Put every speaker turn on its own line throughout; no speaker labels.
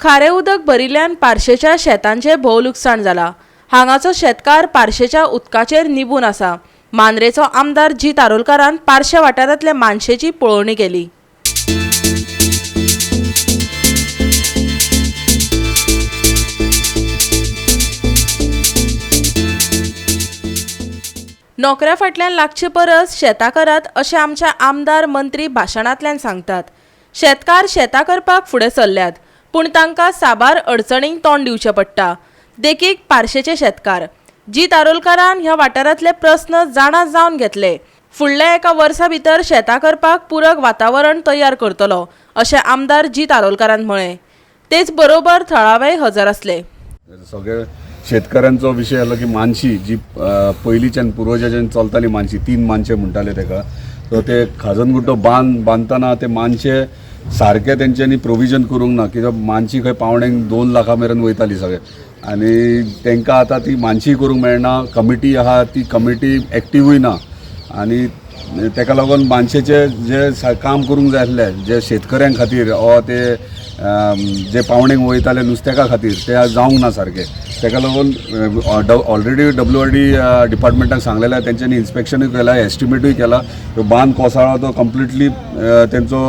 खारें उदक भरिल्ल्यान पार्शेच्या शेतांचें भोव लुकसाण जालां. हांगाचो शेतकार पार्शेच्या उदकाचेर निबून आसा. मांद्रेचो आमदार जीत आरोलकारान पार्शे वाठारांतल्या मानशेची पळोवणी केली. नोकऱ्या फाटल्यान लागचे परस शेतां करात अशें आमचे आमदार मंत्री भाशणांतल्यान सांगतात. शेतकार शेतां करपाक फुडें सरल्यात, पूण तांकां साबार अडचणींक तोंड दिवचें पडटा. देखीक पार्शेचे शेतकार. जीत आरोलकारान ह्या वाठारांतले प्रस्न जाणा जावन घेतले. फुडल्या एका वर्सा भितर शेतां करपाक पुरक वातावरण तयार करतलो अशें आमदार जीत आरोलकारान म्हळें. तेच बरोबर थळावेय हजर आसले.
सगळे शेतकऱ्यांचो विशय आसलो की मानशी जी पयलींच्यान पुर्वजाच्यान चलताली मानशी, तीन मानशे म्हणटाले तेका. सो ते खाजनगुड्डो बांद बांदतना ते मानशे सारके तेंच्यांनी प्रोविजन करूंक ना, कित्याक मानशी खंय पावणेक 2 लाखां मेरेन वयताली सगळे, आनी तांकां आतां ती मानशी करूंक मेळना. कमिटी आहा ती कमिटी एक्टिवूय ना, आनी तेका लागून मानशेचे जे काम करूंक जाय आसलें जे शेतकऱ्यां खातीर वा ते जे पावणेक वयताले नुस्त्याका खातीर ते जावंक ना सारकें. तेका लागून ऑलरेडी WRD डिपार्टमेंटाक सांगलेलें, तेंच्यांनी इन्स्पेक्शनूय केलां, एस्टिमेटूय केला. तो बांद कोसळ्ळा तो कंप्लिटली तेंचो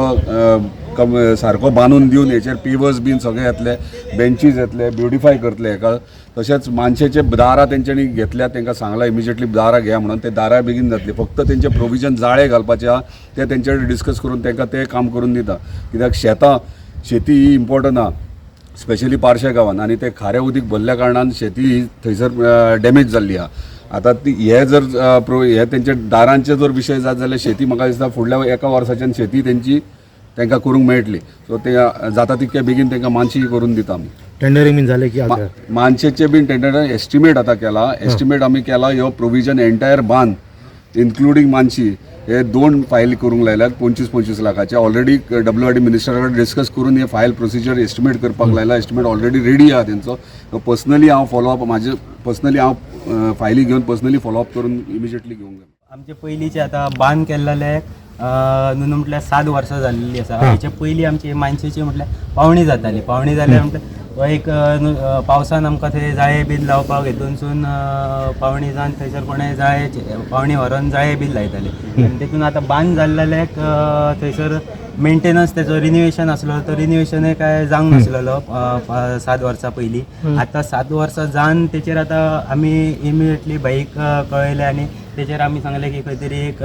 सारको बांदून दिवन हेचेर पेवर्स बीन सगळे येतले, बेंचीज येतले, ब्युटिफाय करतले हेका. तशेंच मानशेचे दारां तेंच्यांनी घेतल्या, तांकां सांगलां इमिजिएटली दारां घेया म्हणून, ते दारां बेगीन जातली. फक्त तेंचें प्रोविजन जाळे घालपाचें आहा ते तेंचे कडेन डिस्कस करून तांकां तें काम करून दिता. कित्याक शेती ही इम्पॉर्टंट आहा, स्पेशली पार्शे गांवान, आनी ते खारें उदीक भरल्या कारणान शेती ही थंयसर डॅमेज जाल्ली आहा. आतां ती हे जर हे तेंचे दारांचे जर विशय जात जाल्यार शेती म्हाका दिसता फुडल्या एका वर्साच्यान शेती तेंची तांकां करूंक मेळटली. सो ते जाता तितके बेगीन तांकां मानशी करून दिता आमी.
टेंडरिंग बीन जालें की
मानशेचे बीन टेंडर एस्टिमेट आतां केला, एस्टिमेट आमी केला. ह्यो प्रोविजन एंटायर बांद इन्क्लुडींग मानशी हे 2 फायल करूंक लायल्यात 25-25 लाखाचे. ऑलरेडी WRD मिनिस्टरा कडेन डिस्कस करून हे फायल प्रोसिजर एस्टिमेट करपाक लायला. एस्टिमेट ऑलरेडी रेडी आहा तेंचो. पर्सनली हांव फॉलोअप म्हाजे पर्सनली हांव फायली घेवन पर्सनली फॉलोअप करून इमिजिएटली घेवंक जाय.
आमचे पयलींचे आतां बांद केल्लेले न्हू म्हटल्यार 7 वर्सां जाल्लेली आसा. हेचे पयलीं आमची मानशेची म्हटल्यार पावणी जाताली. पावणी जाल्यार म्हटल्यार एक पावसान आमकां थंय जाळे बीन लावपाक हेतूनसून पावणी जावन थंयसर कोणें जाळे पावणी व्हरोन जाळे बीन लायताले. आनी तेतून आतां बांद जाल्लेल्याक थंयसर मेंटेनन्स तेचो रिनिवेशन आसलो, तो रिनिवेशनय काय जावंक नासलेलो 7 वर्सां पयलीं. आतां 7 वर्सां जावन तेचेर आतां आमी इमिडिएटली भाईक कळयलें आनी तेचेर आमी सांगलें की खंय तरी एक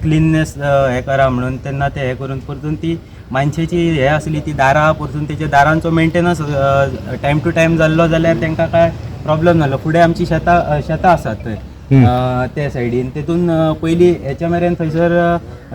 क्लिननेस हें करा म्हणून. तेन्ना ते हें करून परतून ती मानशेची हें आसली ती दारां परतून तेच्या दारांचो मेंटेनन्स टायम टू टायम जाल्लो जाल्यार तांकां कांय प्रॉब्लम जालो. फुडें आमची शेतां आसात थंय ते सायडीन, तेतून पयलीं हेच्या मेरेन थंयसर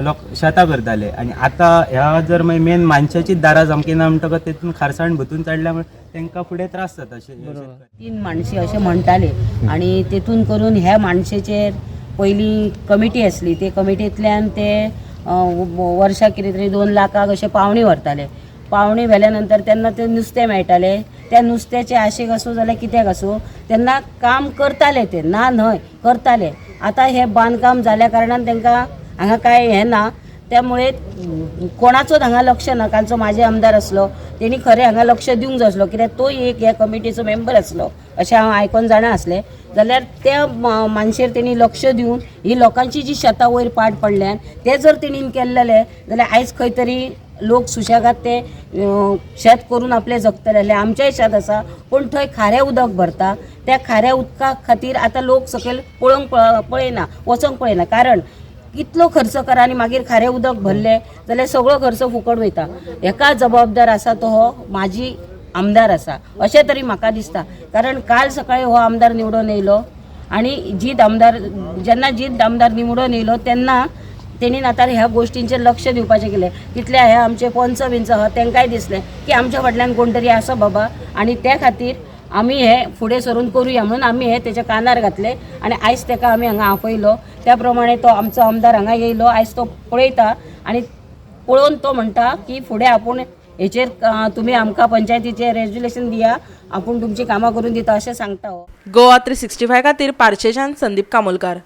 लोक शेतां करताले. आनी आतां ह्या जर मागीर मेन मानशाचीच दारां सामकी ना म्हणटकच तेतून खारसाण भतून चडल्या तांकां फुडें त्रास जाता.
3 माणशी अशें म्हणटाले आनी तेतून करून ह्या मानशेचेर पयलीं कमिटी आसली, ते कमिटींतल्यान ते वर्साक कितें तरी 2 लाखाक अशें पावणी व्हरताले. पावणी व्हेल्या नंतर तेन्ना ते नुस्तें मेळटालें. त्या नुस्त्याचे आशेक आसूं जाल्यार कित्याक आसूं तेन्ना काम करताले, ते ना न्हय करताले. आतां हें बांदकाम जाल्या कारणान तांकां हांगा कांय हें ना, त्यामुळे कोणाचोच हांगा लक्ष ना. कालचो म्हाजे आमदार आसलो तेणी खरें हांगा लक्ष दिवंक जाय आसलो, कित्याक तोय एक ह्या कमिटीचो मेंबर आसलो अशें हांव आयकोन जाणा आसलें. जाल्यार त्या मानशेर तेणी लक्ष दिवन ही लोकांची जी शेतां वयर पाड पडल्यान ते जर तेणीन केल्लेले जाल्यार आयज खंय तरी लोक सुशेगाद ते शेत करून आपलें जगतले आसले. आमचेंय शेत आसा पूण थंय खारें उदक भरता, त्या खाऱ्या उदका खातीर आतां लोक सकयल पळोवंक पळयना, वचोंक पळयना. कारण कितलो खर्च करा आनी मागीर खारें उदक भरलें जाल्यार सगळो खर्च फुकट वयता. हेका जबाबदार आसा तो हो म्हाजी आमदार आसा अशें तरी म्हाका दिसता. कारण काल सकाळी हो आमदार निवडून येयलो आनी जीत आमदार जेन्ना जीत आमदार निवडून येयलो तेन्ना तेणीन आतां ह्या गोश्टींचेर लक्ष दिवपाचें केलें. तितले हे आमचे पंच बिंच आहा तांकांय दिसलें की आमच्या फाटल्यान कोण तरी आसा बाबा, आनी त्या खातीर आमी हे फुडें सरून करुया म्हणून आमी हे तेच्या कानार घातले आनी आयज तेका आमी हांगा आपयलो. त्या प्रमाणे तो आमचो आमदार हांगा येयलो, आयज तो पळयता आनी पळोवन तो म्हणटा की फुडें आपूण हेचेर तुमी आमकां पंचायतीचें रेज्युलेशन दिया, आपूण तुमची कामां करून दिता अशें सांगता हो.
गोवा 365 खातीर पार्शेच्यान संदीप कामोलकार.